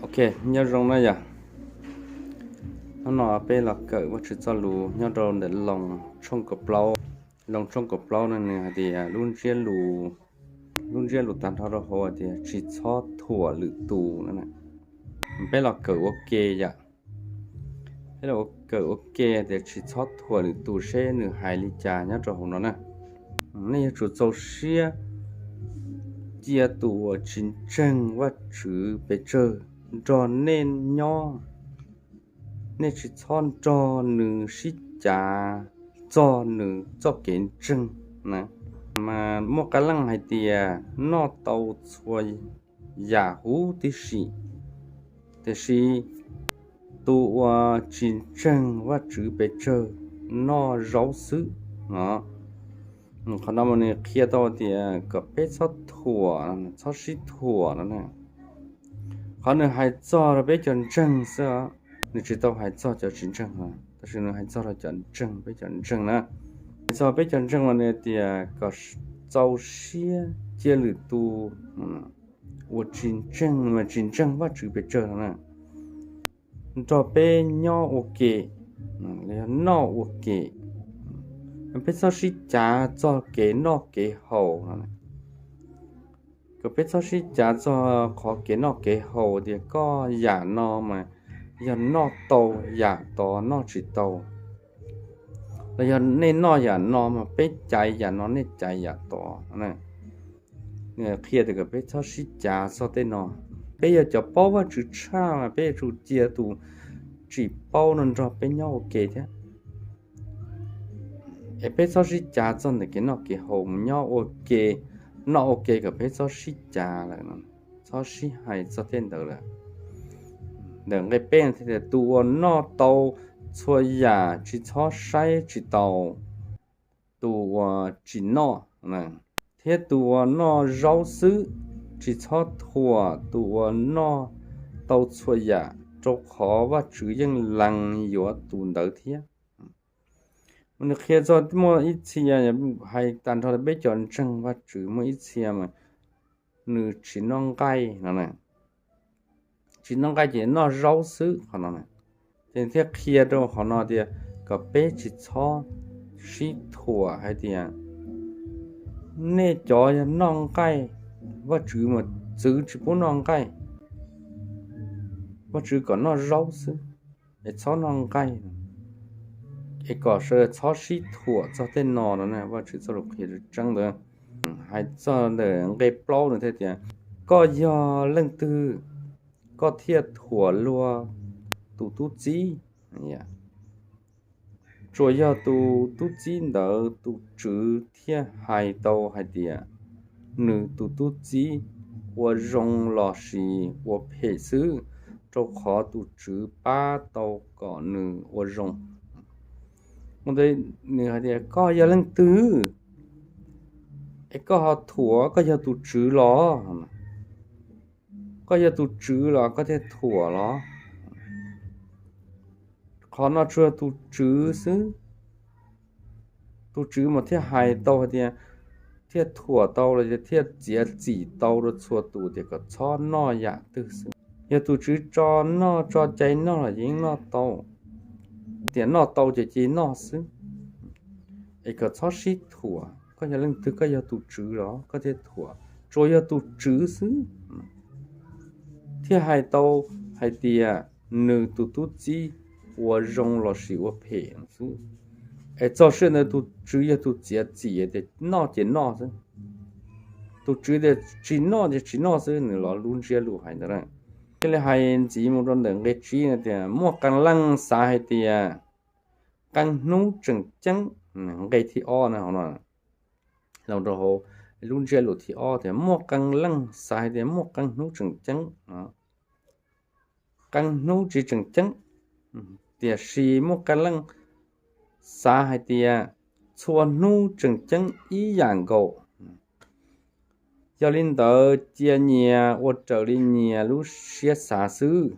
Ok, nyob zoo na yom. Hnub no peb los kawm Vajtswv txoj lus nyob rau ntawm Loos tshooj kaum plaub. Loos tshooj kaum plaub no nws hais tias lub ntsiab lus tag nrho rau hauv tias tsis txhob thuam lwm tus no. Peb los kawm ua ke yom. Peb los kawm ua ke tias tsis txhob thuam lwm tus seb nws hais li cas nyob rau hauv no na. Nej yuav tsum txaus siab cia tus uas tsis ntseeg Vajtswv pes tsawg nrog nej nyob. Nej tsis txhob nrog nws sib cav txog nws txoj kev ntseeg na. Mas muaj qee leej hais tias noj tau txhua yam huv tib si, tiam sis tus uas tsis ntseeg Vajtswv pes tsawg noj zaub xwb no. Qhov no mas nws qhia tau tias kom peb txhob thuam, txhob sib thuam no na. Qhov nws hais txog rau peb cov ntseeg xwb, nws tsis tau hais txog cov tsis ntseeg, tab sis nws hais txog rau cov ntseeg, peb cov ntseeg na. Hais txog peb cov ntseeg mas nws tias kom txaus siab cia lwm tus uas tsis ntseeg, tsis ntseeg Vajtswv pes tsawg no na, nrog peb nyob ua ke, los yog noj ua ke. Peb txhob sib cav txog kev noj kev haus no. Kom peb txhob sib cav txog qhov kev noj kev haus tias koj yam no mas yog noj tau yam tod noj tsis tau, los yog nej noj yam no mas peb caiv yam no nej caiv yam tod. Qhia tias kom peb txhob sib cav txog tej no. Peb yog cov paub Vajtswv tshaj mas peb yuav tsum cia tus tsis paub no nrog peb nyob ua ke thiab. Es peb txhob sib cav txog ntawm kev noj kev haus, mus nyob ua ke, noj ua ke kom peb txhob sib cav lawm, txhob sib hais txog tej ntawd lawm. Ntawm nqe peb tias tus uas noj tau txhua yam tsis txhob saib tsis taus tus uas tsis noj, thiab tus uas noj zaub xwb tsis txhob thuam tus uas noj tau txhua yam, rau qhov Vajtswv yeej lees yuav tus ntawd thiab. Mas nws qhia txog muaj ib txhia, hais tag nrho peb cov ntseeg Vajtswv muaj ib txhia mas nws tsis noj nqaij no, tsis noj nqaij ces noj zaub xwb qhov no. Ces thiaj qhia rau qhov no tias kom peb tsis txhob sib thuam hais tias nej cov yog noj nqaij, Vajtswv mas txwv tsis pub noj nqaij, Vajtswv kom noj zaub xwb, es txhob noj nqaij. Es kom sawv daws txhob sib thuam txog tej no no na, Vajtswv txoj lus qhia tseeb ntawd. Hais txog ntawm nqe plaub nws thiaj tias, koj yog leej twg koj thiaj thuam luag tus tub txib? Tsuas yog tus tub txib ntawd tus tswv thiaj hais tau hais tias nws tus tub txib ua zoo lossis ua phem xwb, rau qhov tus tswv pab tau kom nws ua zoo. Nws hais tias koj yog leej twg es koj ho thuam, koj yog tus tswv los? Koj yog tus tswv los koj thiaj thuam los? Qhov no tsuas yog tus tswv xwb. Tus tswv mas thiaj hais tau hais tias, thiaj thuam tau los thiaj txiav txim tau rau txhua tus tias kom txhob noj yam twg xwb. Yog tus tswv tso noj, tso cai noj los yeej noj tau, tias noj tau ces cia noj xwb. Es kom txhob sib thuam, koj yog leej twg, koj yog tus tswv los koj thiaj thuam? Tsuas yog tus tswv xwb thiaj hais tau hais tias nws tus tub txib ua zoo lossis ua phem xwb. Es txog sij hawm ntawd tus tswv yog tus txiav txim tias noj ces noj xwb. Tus tswv tias tsis noj ces tsis noj xwb, nws los lub ntsiab lus hais ntawd na. Thiaj li hais ntxiv mus rau ntawm nqe tsib no tias muaj qee leej xav hais tias qee hnub tseem ceeb, nqe thib ob na, hauv no, los rau hauv lub ntsiab lus thib ob tias muaj qee leej xav hais tias muaj qee hnub tseem ceeb. Qee hnub tsis tseem ceeb, tiam sis muaj qee leej xav hais tias txhua hnub tseem ceeb ib yam nkaus. Yog li ntawd cia nyias ua raws li nyias lub siab xav xwb.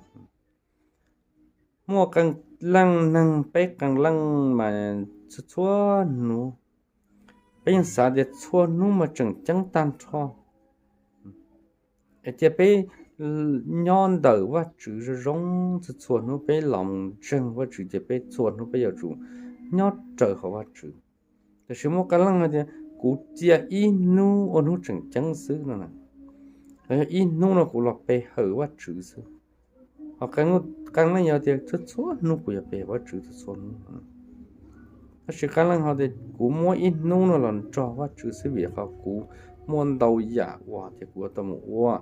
Muaj qee leej neeg, peb qee leej mas txhua txhua hnub, peb yeej xav tias txhua hnub mas tseem ceeb tag nrho. Es cia peb nyob ntawm Vajtswv zoo zoo, txhua txhua hnub peb los mus ntseeg Vajtswv ces peb txhua hnub peb yuav tsum nyob raws hauv Vajtswv. Tiam sis muaj qee leej hais tias kuv cia ib hnub ua hnub tseem ceeb xwb no, los yog ib hnub no kuv los pe hawm Vajtswv xwb. Ho qee leej yog tias txhua txhua hnub kuv yog pe hawm Vajtswv txhua txhua hnub. Tab sis qee leej ho tias kuv muab ib hnub no los nrog Vajtswv xwb vim qhov kuv muaj ntau yam uas tias kuv yuav tau mus ua.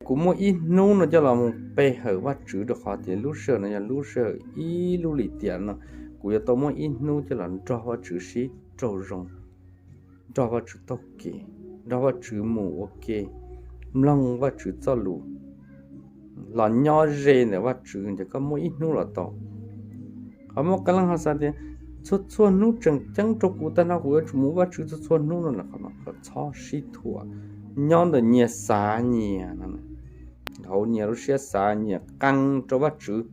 Kuv muab ib hnub no coj los mus pe hawm Vajtswv rau qhov tias lub sij hawm no yog lub sij hawm ib lub lim tiam no, kuv yuav tau muab ib hnub coj los nrog Vajtswv sib raug zoo, nrog Vajtswv taug kev, nrog Vajtswv mus ua ke, mloog Vajtswv txoj lus, los nyob ze ntawm Vajtswv ces koj muab ib hnub los tau. Ho muaj qee leej ho xav tias txhua txhua hnub tseem ceeb rau kuv tag nrho, kuv yuav tsum mus Vajtswv txhua txhua hnub no, qhov no kom txhob sib thuam, nyob ntawm nyias xav nyias no, hauv nyias lub siab xav nyias qee rau Vajtswv,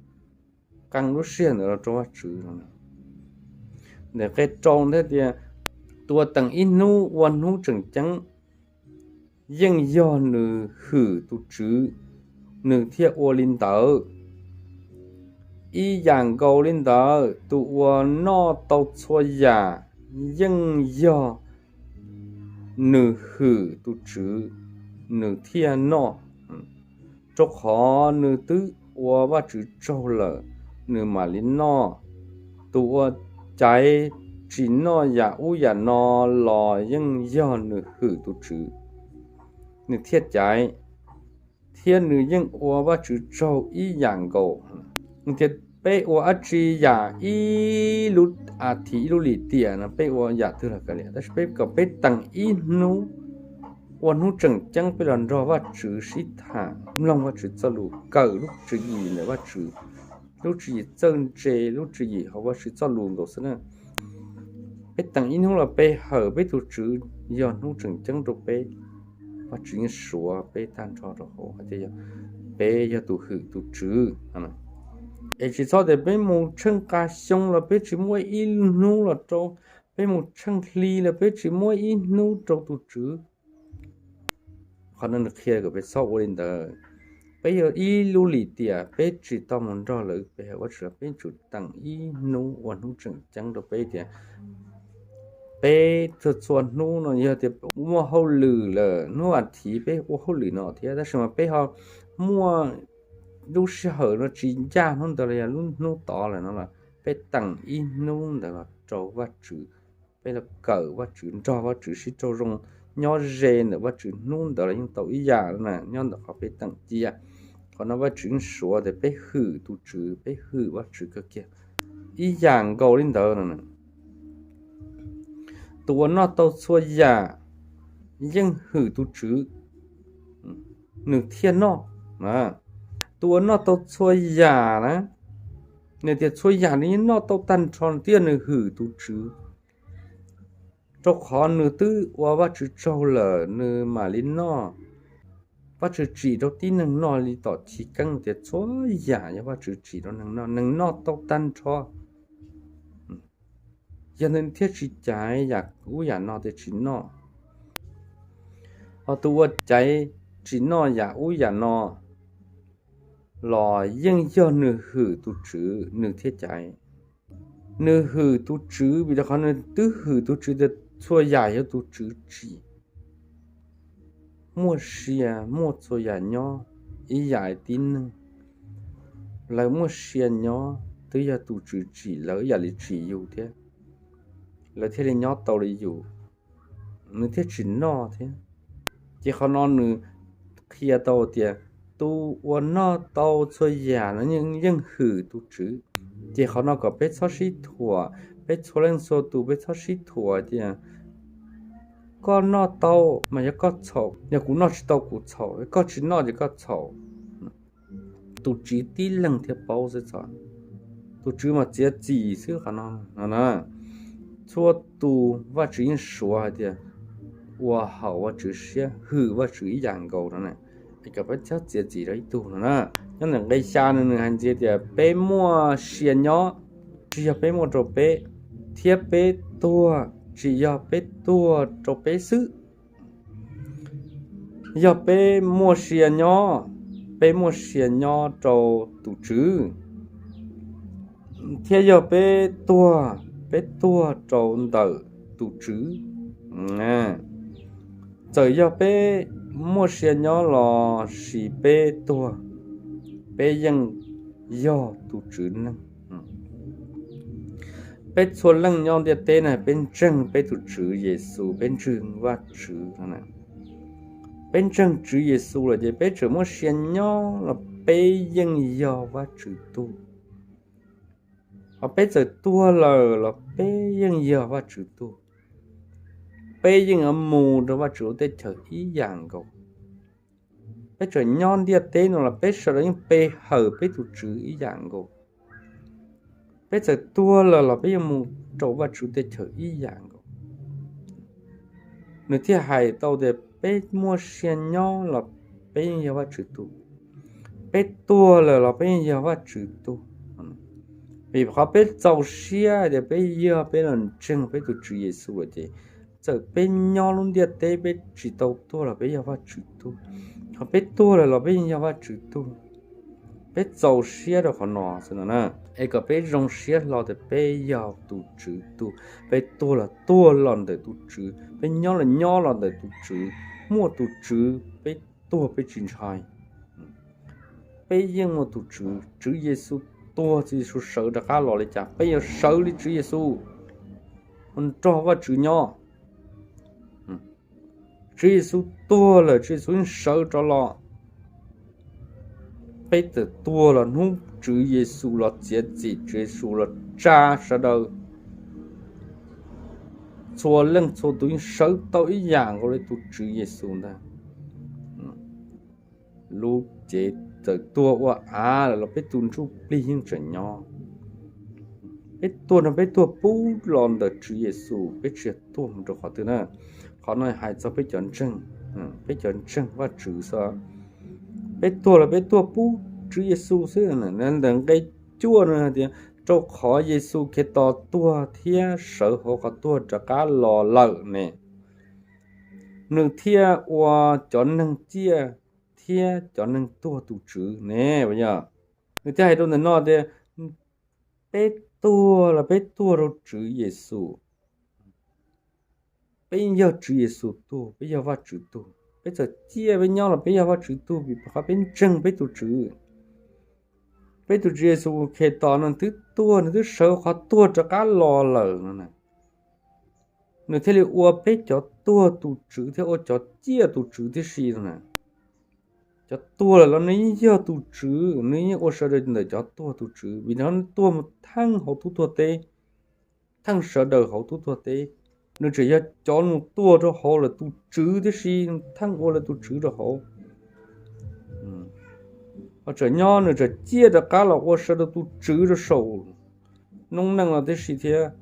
qee lub sij hawm ntawd los rau Vajtswv no. Ntawm qe rau ntawd tias tus uas teem ib hnub ua hnub tseem ceeb yeej yog nws hwm tus Tswv, nws thiaj ua li ntawd. Ib yam nkaus li ntawd, tus uas noj tau txhua yam yeej yog nws hwm tus Tswv, nws thiaj noj, rau qhov nws twb ua Vajtswv tsaug lawm, nws mam li noj. Tus uas caiv tsis noj yam ub yam no los yeej yog nws hwm tus Tswv, nws thiaj caiv, thiab nws yeej ua Vajtswv tsaug ib yam nkaus. Tias peb ua dab tsi yam ib lub as thiv ib lub lim tiam no peb ua yam twg los kav liam, tab sis peb kom peb teem ib hnub ua hnub tseem ceeb peb los nrog Vajtswv sib tham, mloog Vajtswv txoj lus, kawm lub tswv yim ntawm Vajtswv, lub tswv yim txawj ntse, lub tswv yim hauv Vajtswv txoj lus nkaus xwb na. Peb teem ib hnub los pe hawm peb tus Tswv yog hnub tseem ceeb rau peb. Vajtswv yeej suav peb tag nrho rau hauv hais tias yog peb yog tus hwm tus Tswv. Es tsis txhob tias peb mus tsheej qa xyoo los peb tsis muab ib hnub los rau, peb mus tsheej hli los peb tsis muab ib hnub rau tus Tswv. Qhov no nws qhia kom peb txhob ua li ntawd. Peb yog ib lub lim tiam peb tsis tau mus nrog lawv pe hawm Vajtswv los peb tsum teem ib hnub ua hnub tseem ceeb rau peb tias peb txhua txhua hnub no yog tias muaj hauj lwm lawm, hnub as thiv peb ua hauj lwm no thiab, tab sis mas peb ho muaj lub sij hawm no tsis ncaj hnub ntawd los yog lub hnub tod lawm no los peb teem ib hnub ntawd los rau Vajtswv, peb los kawm Vajtswv, nrog Vajtswv sib raug zoo, nyob ze ntawm Vajtswv hnub ntawd los yeej tau ib yam na, nyob ntawm qhov peb teem cia. Qhov no Vajtswv yeej suav tias peb hwm tus Tswv, peb hwm Vajtswv kawg kiag. Ib yam nkaus li ntawd no, tus uas noj tau txhua yam yeej hwm tus Tswv, nws thiaj noj. Tus uas noj tau txhua yam na, nws tias txhua yam nws yeej noj tau tag nrho, nws twb yog nws hwm tus Tswv, rau qhov nws twb ua Vajtswv tsaug lawm nws mam li noj. Vajtswv tsim rau tib neeg noj li tom chiv keeb tias txhua yam yog Vajtswv tsim rau neeg noj, neeg noj tau tag nrho. Yog ntawd thiaj tsis caiv yam ub yam no tias tsis noj. Ho tus uas caiv tsis noj yam ub yam no los yeej yog nws hwm tus Tswv nws thiaj caiv. Nws hwm tus Tswv vim rau qhov nws twb hwm tus Tswv tias txhua yam yog tus Tswv tsim. Muaj sia muaj txhua yam nyob ib yam li tib neeg. Lawv muaj sia nyob twb yog tus Tswv tsim lawv ib yam li tsim yus thiab, lawv thiaj li nyob tau li yus, nws thiaj tsis noj thiab. Ces qhov no nws qhia tau tias tus uas noj tau txhua yam no yeej hwm tus Tswv. Ces qhov no kom peb txhob sib thuam, peb txhua leej txhua tus peb txhob sib thuam tias koj noj tau mas yog koj txhaum, yog kuv noj tsis tau kuv txhaum, koj tsis noj ces koj txhaum. Tus Tswv tib leeg thiaj paub xwb txog, tus Tswv mas txiav txim xwb qhov no. Txhua tus Vajtswv yeej suav hais tias ua haum Vajtswv siab, hwm Vajtswv ib yam nkaus no na, es kom peb txhob txiav txim rau ib tug no na. Nyob ntawm nqe xya no nws hais ntxiv tias peb muaj sia nyob, tsis yog peb muaj rau peb, thiab peb tuag tsis yog peb tuag rau peb xwb. Yog peb muaj sia nyob, peb muaj sia nyob rau tus Tswv, thiab yog peb tuag, peb tuag rau ntawm tus Tswv. Txawm yog peb muaj sia nyob los sis peb tuag, peb yeej yog tus Tswv neeg. Peb txhua leej nyob ntiaj teb na, peb ntseeg peb tus Tswv Yexus, peb ntseeg Vajtswv. Peb ntseeg Tswv Yexus lawm ces peb txawm muaj sia nyob los peb yeej yog Vajtswv tug. Ho peb txawm tuag lawm los peb yeej yog Vajtswv tug. Peb yeej yuav mus rau Vajtswv lub teb chaws ib yam nkaus. Peb txawm nyob ntiaj teb no los peb sawv daws yeej pe hawm peb tus Tswv ib yam nkaus. Peb txawm tuag lawm los peb yeej mus rau Vajtswv teb chaws ib yam nkaus. Nws thiaj hais tau tias peb muaj sia nyob los peb yeej yog Vajtswv tug, peb tuag lawm los peb yeej yog Vajtswv tug. Vim qhov peb txaus siab hais tias peb yog, peb los ntseeg peb tus Tswv Yexus lawm ces txawm peb nyob lub ntiaj teb peb tsis tau tuag los peb yog Vajtswv tug, ho peb tuag lawm los peb yeej yog Vajtswv tug. Peb txaus siab rau qhov no xwb no na, es kom peb zoo siab hlo tias peb yog tus Tswv tug, peb tuag los tuag los ntawm tus Tswv, peb nyob los nyob los ntawm tus Tswv, muaj tus Tswv peb tuag peb tsis ntshai. Peb yeej muaj tus Tswv, Tswv Yexus tuag, Tswv Yexus sawv rov qab los li cas peb yuav sawv li Tswv Yexus, nrog Vajtswv nyob. Tswv Yexus tuag lawm, Tswv Yexus yeej sawv rov los. Peb txawm tuag los hnub Tswv Yexus los txiav txim, Tswv Yexus los tsa sawv daws, txhua leej txhua tus yeej sawv tau ib yam nkaus li tus Tswv Yexus ntag. Lub cev txawm tuag ua av lawm los peb tus ntsuj plig yeej tseem nyob. Peb tuag no peb tuag pub los ntawm Tswv Yexus, peb tsis yog tuag mus rau qhov twg na. Qhov no hais txog peb cov ntseeg, peb cov ntseeg Vajtswv xwb. Peb tuag los peb tuag pub Tswv Yexus xwb. Ntawm nqe cuaj no hais tias rau qhov Yexus Khetos tuag thiab sawv hauv qhov tuag rov qab los lawm ne, nws thiaj ua cov neeg ciaj thiab cov neeg tuag tus Tswv ne. Nws thiaj hais rau ntawm no tias peb tuag los peb tuag rau Tswv Yexus. Peb yog Tswv Yexus tug, peb yog Vajtswv tug. Peb txawm ciaj peb nyob los peb yog Vajtswv tug vim qhov peb ntseeg peb tus Tswv. Peb tus Tswv Yexus Khetos no twb tuag, nws twb sawv qhov tuag rov qab los lawm no, nws thiaj li ua peb cov tuag tus Tswv thiab ua cov ciaj tus Tswv tib si no na. Cov tuag lawm los nws yeej yog tus Tswv, nws yeej ua sawv daws ntawm cov tuag tus Tswv, vim nws tuag mus theej hauv tub tuag teb, theej sawv daws hauv tub tuag teb. Nws tseem yog cov mus tuag rau hauv lawv tus Tswv tib si, theej ua lawv tus Tswv rau hauv. Ho tseem nyob nws tseem ciaj rov qab los ua sawv daws tus Tswv rau saum noob neej no tib si thiab.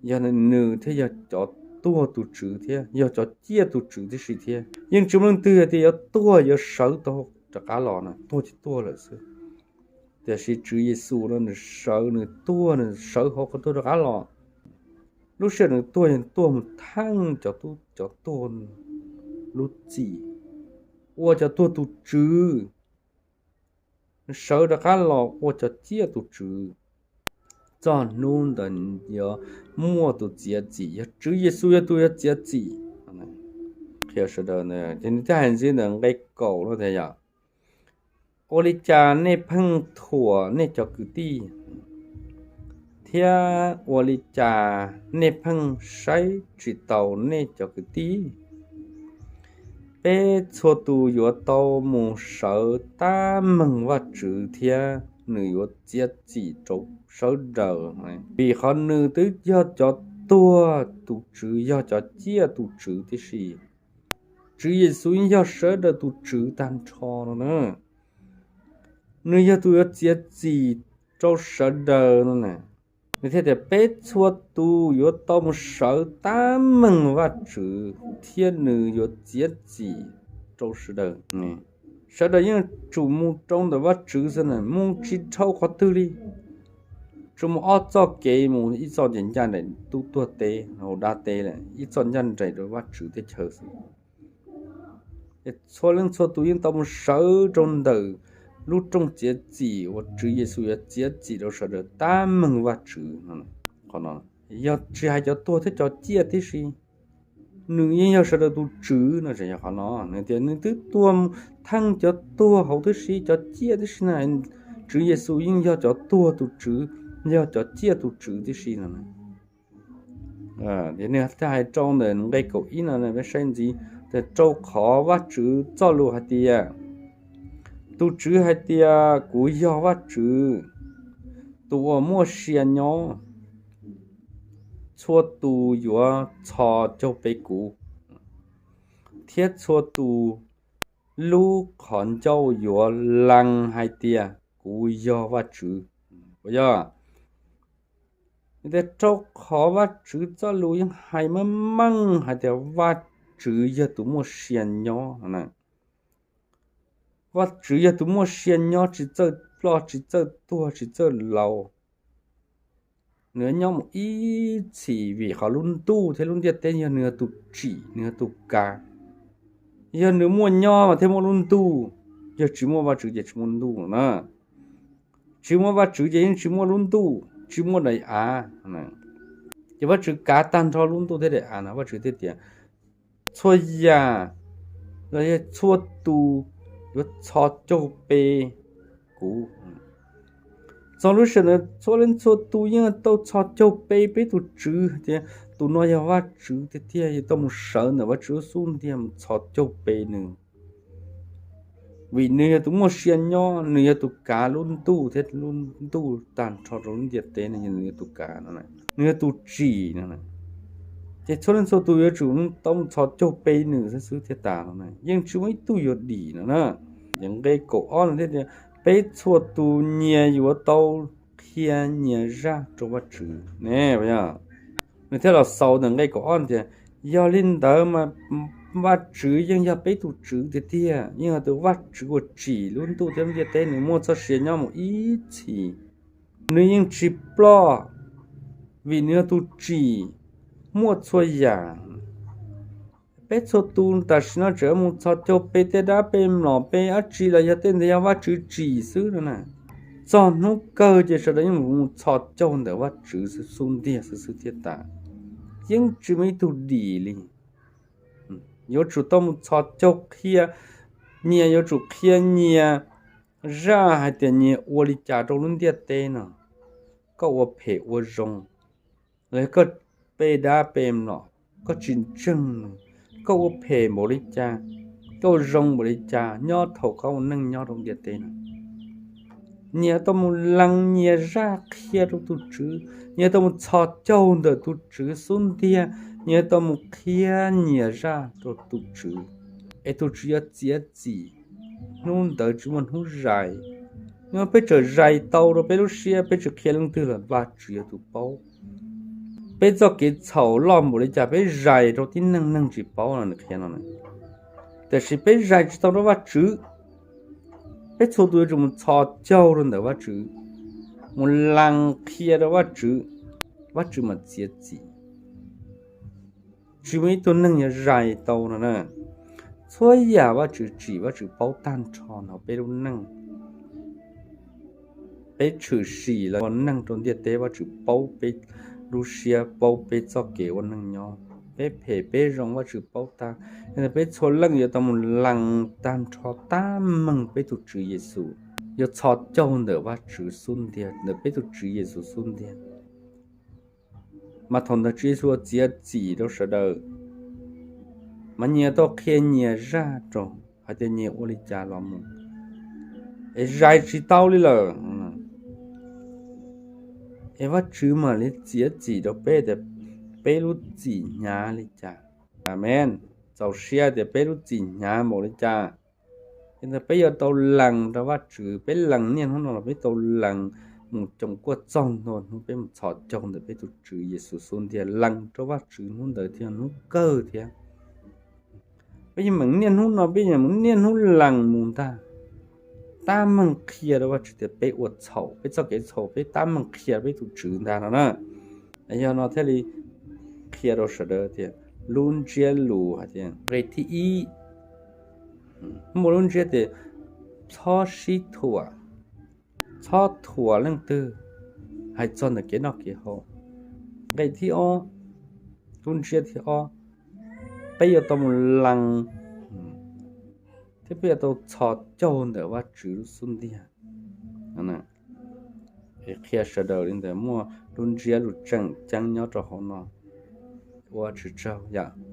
Yog nws thiaj yog cov tuag tus Tswv thiab yog cov ciaj tus Tswv tib si thiab. Yeej tsis muaj leej twg hais tias yuav tuag yuav sawv tau rov qab los na, tuag ces tuag lawm xwb. Tiam sis Tswv Yexus no nws sawv, nws tuag, nws sawv hauv qhov tuag rov qab los. Lub sij hawm nws tuag yog tuag mus theej cov tub cov tuag lub txim, ua cov tuag tus Tswv. Nws sawv rov qab los ua cov ciaj tus Tswv. Txog hnub ntawd yuav muaj tus txiav txim, yog Tswv Yexus yog tus yuav txiav txim. Qhia sawv daws, ces nws thiaj hais ntxiv ntawm nqe kaum no tias yog ua li cas nej pheej thuam nej cov kwv tij, thiab ua li cas nej pheej saib tsis taus nej cov kwv tij? Peb txhua tus yuav tau mus sawv tab meeg Vajtswv thiab nws yuav txiav txim rau sawv daws, vim qhov nws twb yog cov tuag tus Tswv, yog cov ciaj tus Tswv tib si. Tswv Yexus yog sawv daws tus Tswv tag nrho no na. Nws yog tus yuav txiav txim rau sawv daws no na. Nws thiaj tias peb txhua tus yuav tau mus sawv tab meeg Vajtswv thiab nws yuav txiav txim rau sawv daws. Sawv daws yeej tsum mus rau ntawm Vajtswv xwb na, mus tsis dhau qhov twg li. Tsuas mus ob txoj kev, mus ib txoj ces ncaj nraim tub tuag teb hauv dab teb lawm, ib txoj ncaj nraim rau Vajtswv teb chaws xwb. Txhua leej txhua tus yeej tau mus sawv rau ntawm lub rooj txiav txim uas Tswv Yexus yuav txiav txim rau sawv daws tab meeg Vajtswv. Qhov no yog tsis hais cov tuag thiab cov ciaj tib si, nws yeej yog sawv daws tus Tswv no. Tseem yog qhov no nws tias nws twb tuag theej cov tuag hauv tib si, cov ciaj tib si na. Tswv Yexus yeej yog cov tuag tus Tswv, yog cov ciaj tus Tswv tib si no. Nws thiaj hais rau ntawm nqe kaum ib no, peb saib ntxiv tias, rau qhov Vajtswv txoj lus hais tias, tus Tswv hais tias, kuv yog Vajtswv, tus uas muaj sia nyob, txhua tus yuav txhos caug pe kuv, thiab txhua tus lub qhov ncauj yuav lees hais tias kuv yog Vajtswv. Yog, nws tias rau qhov Vajtswv txoj lus yeej hais meej meej hais tias Vajtswv yog tus muaj sia nyob. Vajtswv yog tus muaj sia nyob, tsis txawj ploj, tsis txawj tuag, tsis txawj laus. Nws nyob mus ib txhis vim qhov lub ntuj thiab lub ntiaj teb yog nws yog tus tsim, nws yog tus kav. Yog nws muaj nyob mas thiaj muaj lub ntuj, yog tsis muaj Vajtswv ces tsis muaj ntuj na. Tsis muaj Vajtswv ces yeej tsis muaj lub ntuj, tsis muaj daim av. Ces Vajtswv kav tag nrho lub ntuj thiab daim av no, Vajtswv thiaj tias, txhua yam los yog txhua tus yuav txhos caug pe kuv. Txog lub sij hawm ntawd txhua leej txhua tus yeej tau txhos caug pe peb tus Tswv tias tus no yog Vajtswv tiag tiag, yuav tau mus sawv ntawm Vajtswv lub xub ntiag mus txhos caug pe nws. Vim nws yog tus muaj sia nyob, nws yog tus kav lub ntuj thiab lub ntuj tag nrho rau lub ntiaj teb no, nws yog tus kav no, nws yog tus tsim no. Ces txhua leej txhua tus yuav tsum tau mus txhos caug pe nws xwb xwb thiaj tas no, yeej tsis muaj ib tug yuav dim no na. Ces nqe kaum ob no thiaj tias, peb txhua tus nyias yuav tau qhia nyias zaj rau Vajtswv ne. Nws thiaj los xaus ntawm nqe kaum ob tias, yog li ntawd mas Vajtswv yeej yog peb tus Tswv tiag tiag, yeej yog tus Vajtswv uas tsim lub ntuj thiab lub ntiaj teb, nws muaj txoj sia nyob mus ib txhis. Nws yeej tsis ploj, vim nws yog tus tsim muaj txhua yam. Peb txhua tus tam sim no tseem mus txhos caug pe tej dab pe mlom pe dab tsi los yog tej ntawd yog Vajtswv tsim xwb no na. Txog hnub kawg ces sawv daws yeej mus txhos caug ntawm Vajtswv xub ntiag xwb xwb thiaj tas. Yeej tsis muaj ib tug dim li. Yuav tsum tau mus txhos caug qhia, nyias yuav tsum qhia nyias zaj hais tias nyias ua li cas rau lub ntiaj teb no. Koj ua phem ua zoo, los yog koj pe dab pe mlom, koj tsis ntseeg, koj ua phem npaum li cas, koj ua zoo npaum li cas nyob thaum koj ua neej nyob rau ntiaj teb no, nyias tau mus lees nyias zaj qhia rau tus Tswv, nyias tau mus txhos caug ntawm tus Tswv xub ntiag, nyias tau mus qhia nyias zaj rau tus Tswv, es tus Tswv yuav txiav txim. Hnub ntawd tsis muaj hnub zais. Yog peb tseem zais tau rau peb lub siab, peb tsis qhia leej twg los Vajtswv yog tus paub. Peb txoj kev txhaum loj npaum li cas peb zais rau tib neeg, neeg tsis paub no nws qhia no. Tiam sis peb zais tsis tau rau Vajtswv, peb txhua tus yuav tsum mus txhos caug rau ntawm Vajtswv, mus lees qhia rau Vajtswv, Vajtswv mam txiav txim. Tsis muaj ib tug neeg yuav zais tau no na. Txhua yam Vajtswv tsim, Vajtswv paub tag nrho no peb lub neej. Peb tshwm sim los ua neeg rau ntiaj teb, Vajtswv paub peb lub siab, paub peb txoj kev ua neej nyob. Peb phem peb zoo Vajtswv paub tag. Yog li peb txhua leej yuav tau mus lees tag nrho tab meeg peb tus Tswv Yexus, yuav txhos caug ntawm Vajtswv xub ntiag, ntawm peb tus Tswv Yexus xub ntiag. Mas thaum ntawd Tswv Yexus txiav txim rau sawv daws, mas nyias tau qhia nyias zaj rau hais tias nyias ua li cas los mus, es zais tsis tau li lawm, es Vajtswv mam li txiav txim rau peb tias peb lub txim hnyav li cas. Amees. Txaus siab tias peb lub txim hnyav npaum li cas. Ces ntawd peb yuav tau lees rau Vajtswv, peb lees niaj hnub no los peb tau lees mus coom kuaj txog ntua hnub peb mus txhos caug ntawm peb tus Tswv Yexus xub ntiag, lees rau Vajtswv hnub ntawd thiab hnub kawg thiab. Peb yeej meem niaj hnub no peb yeej mus niaj hnub lees mus ntag, tab meeg qhia rau Vajtswv tias peb ua txhaum, peb txoj kev txhaum peb tab meeg qhia peb tus Tswv ntag no na. Yog no thiaj li qhia rau sawv daws tias lub ntsiab lus hais tias nqe thib ib, Muaj lub ntsiab tias txhob sib thuam, txhob thuam leej twg hais txog ntawm kev noj kev haus. Nqe thib ob, lub ntsiab thib ob, peb yuav tau mus lees thiab peb yuav tau txhos caug ntawm Vajtswv lub xub ntiag. Es qhia sawv daws li ntawd muaj lub ntsiab lus tseem ceeb nyob rau hauv no. Ua Vajtswv tsaug yom.